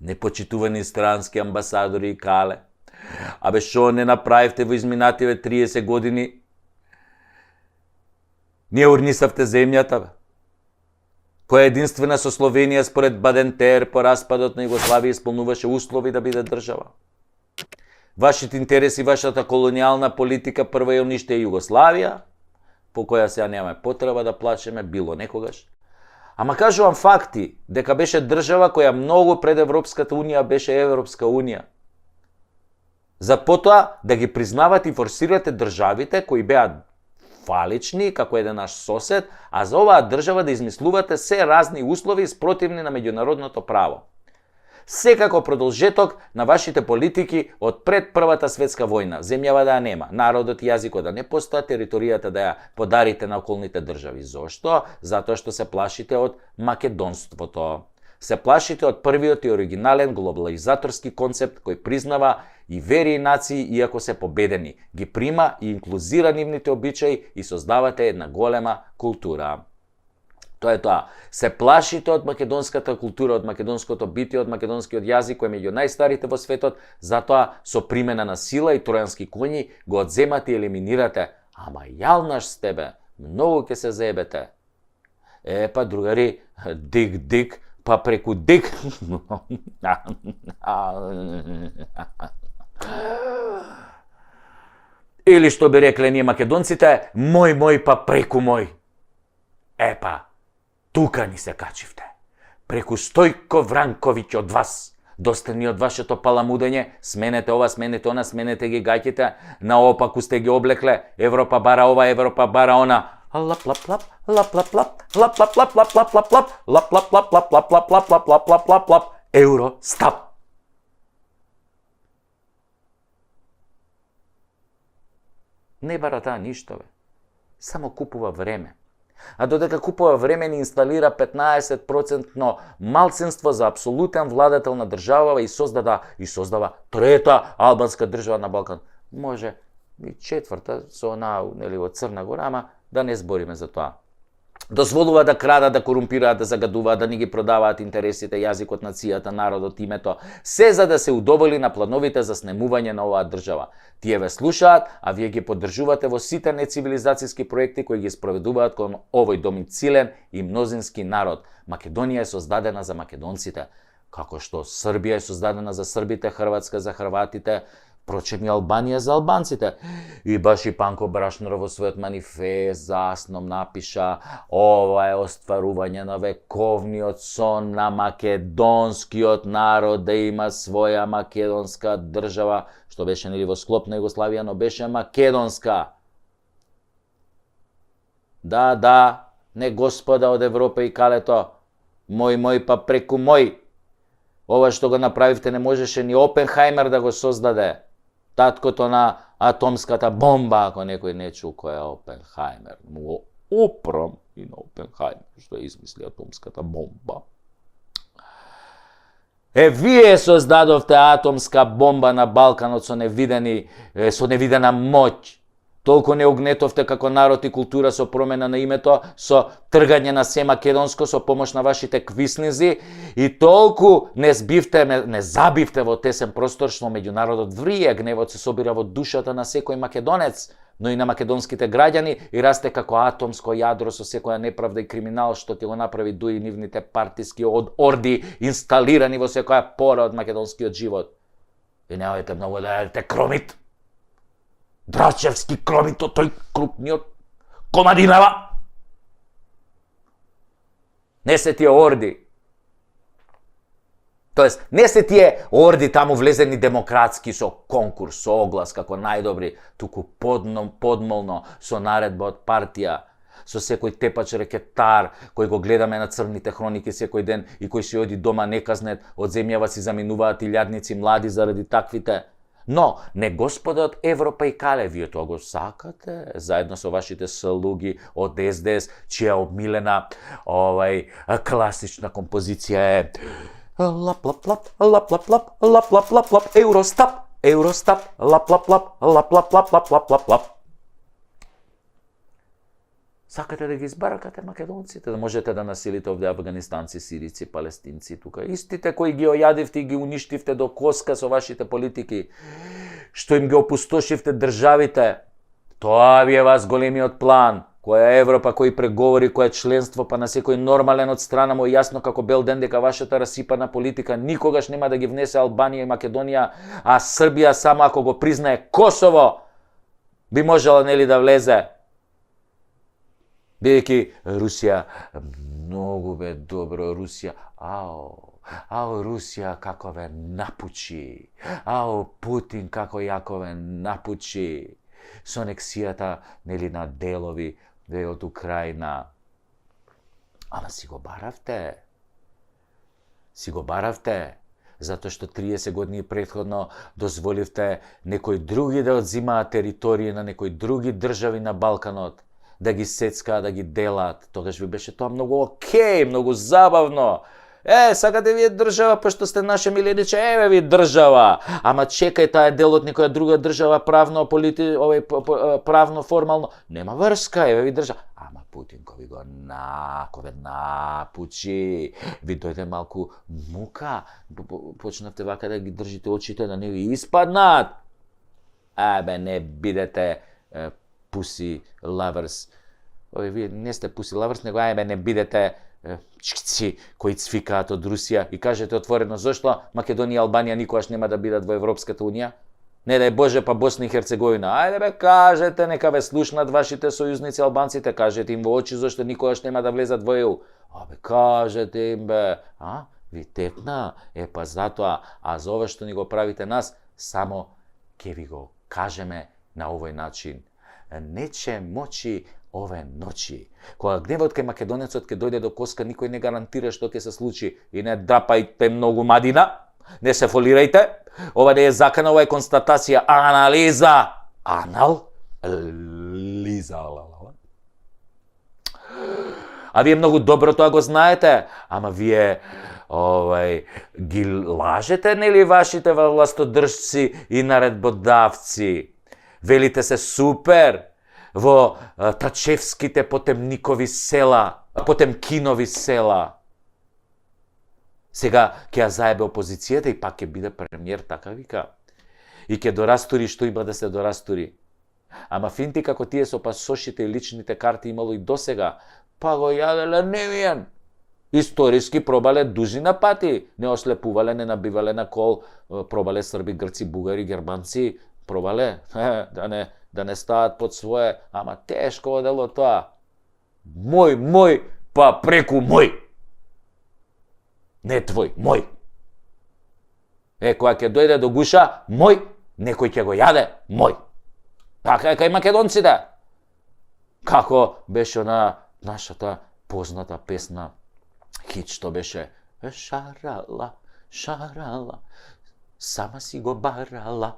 Непочитувани странски амбасадори и кале. Абе, шо не направивте во изминативе 30 години? Ние урнисавте земјата, бе. Која единствена со Словенија според Бадентер по распадот на Југославија исполнуваше услови да биде држава. Вашите интереси, вашата колонијална политика прва ја уништи Југославија, по која сега немаме потреба да плачеме било некогаш. Ама кажувам факти, дека беше држава која многу пред Европската унија беше Европска унија. За потоа да ги признавате и форсирате државите кои беа фалични, како еден наш сосед, а за оваа држава да измислувате се разни услови спротивни на меѓународното право. Секако продолжеток на вашите политики од пред Првата светска војна. Земјава да ја нема, народот и јазикот да не постојат, територијата да ја подарите на околните држави. Зошто? Затоа што се плашите од македонството. Се плашите од првиот и оригинален глобализаторски концепт кој признава и вери и нации иако се победени, ги прима и инклузира нивните обичаи и создавате една голема култура. Тоа е тоа. Се плашите од македонската култура, од македонското битие, од македонскиот јазик кој е меѓу најстарите во светот, затоа со примена на сила и тројански коњи го одземате и елиминирате. Ама јалнаш сте бе, многу ќе се заебете. Па другари, дик, па преку дик. Или што би рекле ние македонците, мој па преку мој. Епа, тука ни се качивте. Преку Стојко Вранковиќ од вас. Доста ни од вашето паламудење, сменете ова, сменете она, сменете ги гаќите, наопаку сте ги облекле, Европа бара ова, Европа бара она. Лап лап лап, лап лап лап, лап лап лап лап лап лап лап, лап лап лап лап лап лап лап лап лап лап лап лап, евро стап. Не бара таа ништо, бе. Само купува време. А додека купува време ни инсталира 15% малцинство за апсолутен владател на држава и создава трета албанска држава на Балкан. Може и четврта со онаа од Црна Гора, ама да не збориме за тоа. Дозволува да крадат, да корумпираат, да загадуваат, да ни ги продаваат интересите, јазикот, нацијата, народот, името, се за да се удоволи на плановите за снемување на оваа држава. Тие ве слушаат, а вие ги поддржувате во сите нецивилизацијски проекти кои ги спроведуваат кон овој домицилен и мнозински народ. Македонија е создадена за македонците, како што Србија е создадена за србите, Хрватска за хрватите, впрочем и Албанија за албанците. И баш и Панко Брашнар во својот манифест за Асном напиша: ова е остварување на вековниот сон на македонскиот народ да има своја македонска држава, што беше нели во склоп на Југославија, но беше македонска. Да, не господа од Европа и калето, мој па преку мој. Ова што го направивте не можеше ни Опенхајмер да го создаде. Таткото на атомската бомба, ако некој не чул кој е Опенхајмер. Му опрам и на Опенхајмер, што е измисли атомската бомба. Вие создадовте атомска бомба на Балканот со невидена моќ. Толку не огнетовте како народ и култура со промена на името, со тргање на се македонско, со помош на вашите квиснизи, и толку не забивте во тесен простор што меѓу народот врие, гневот се собира во душата на секој македонец, но и на македонските граѓани, и расте како атомско јадро со секоја неправда и криминал што ќе го направи дуи нивните партиски орди инсталирани во секоја пора од македонскиот живот. И немајте многу да јадете кромит. Драчевски кромито, тој крупниот Комадинава. Не се тие орди. Тоест, не се тие орди таму влезени демократски со конкурс, со оглас како најдобри, туку подмолно со наредба од партија, со секој тепач рекетар кој го гледаме на црните хроники секој ден и кој си оди дома неказнет, од земјава си заминуваат илјадници млади заради таквите. Но, не господа од Европа и кале, вие тоа го сакате, заедно со вашите слуги од СДС, чија обмилена класична композиција е лап лап лап лап лап лап лап лап лап лап Евростап, Евростап, лап лап лап лап лап лап лап лап лап лап. Сакате да ги избаракате македонците, да можете да насилите овде афганистанци, сирици, палестинци тука. Истите кои ги ојадивте и ги уништивте до коска со вашите политики, што им ги опустошивте државите, тоа ви е вас големиот план. Која Европа, кои преговори, која членство, па на секој нормален од страна му јасно како бел ден дека вашата расипана политика никогаш нема да ги внесе Албанија и Македонија, а Србија само ако го признае Косово, би можела нели да влезе. Бидејќи Русија, многу бе добро Русија, ао Русија како ве напучи, ао Путин како јако ве напучи, со анексијата нели на делови од Украина. Ама си го баравте, затоа што 30 години претходно дозволивте некои други да одзимаат територии на некои други држави на Балканот, да ги сецкаат, да ги делат. Тогаш ви беше тоа многу окей, многу забавно. Сакате вие држава, пошто сте наше милениче, еве ви држава. Ама чекај, таа е дел од некоја друга држава, правно, правно, формално. Нема врска, еве ви држава. Ама Путин кој ви го напучи, ви дојде малку мука, почнавте вака да ги држите очите да не ви испаднат. Не бидете pussy lovers. Вие не сте pussy lovers, него не бидете чкци кои цвикаат од Русија и кажете отворено зошто Македонија и Албанија никогаш нема да бидат во Европската унија? Не дај Боже, па Босна и Херцеговина. Ајде бе, кажете, нека ве слушнат вашите сојузници албанците, кажете им во очи зашто никогаш нема да влезат во ЕУ. Кажете им бе, ви текна, па затоа, а за ова што ни го правите нас, само ќе ви го кажеме на овој начин. Нече мочи ове ночи. Кога гневот кај македонецот ќе дојде до коска, никој не гарантира што ќе се случи. И не драпајте многу мадина, не се фолирајте. Ова не е закана, ова е констатација, анализа. Анализа. А вие многу добро тоа го знаете, ама вие ги лажете, нели, вашите властодржци и наредбодавци. Велите се супер во Тачевските Потемникови села, Потемкинови села. Сега ќе ја заебе опозицијата и пак ќе биде премиер, така вика. И ќе дорастури што има да се дорастури. Ама финти како тие со пасошите и личните карти имало и досега, па го јаделе невиен. Историски пробале дузина пати. Не ослепувале, не набивале на кол, пробале срби, грци, бугари, германци, пробале, да не стават под свое, ама тешко одело тоа. Мој, па преку мој. Не твој, мој. Кога ќе дојде до гуша, мој, некој ќе го јаде, мој. Така е кај македонците. Како беше на нашата позната песна, хит што беше шарала, сама си го барала.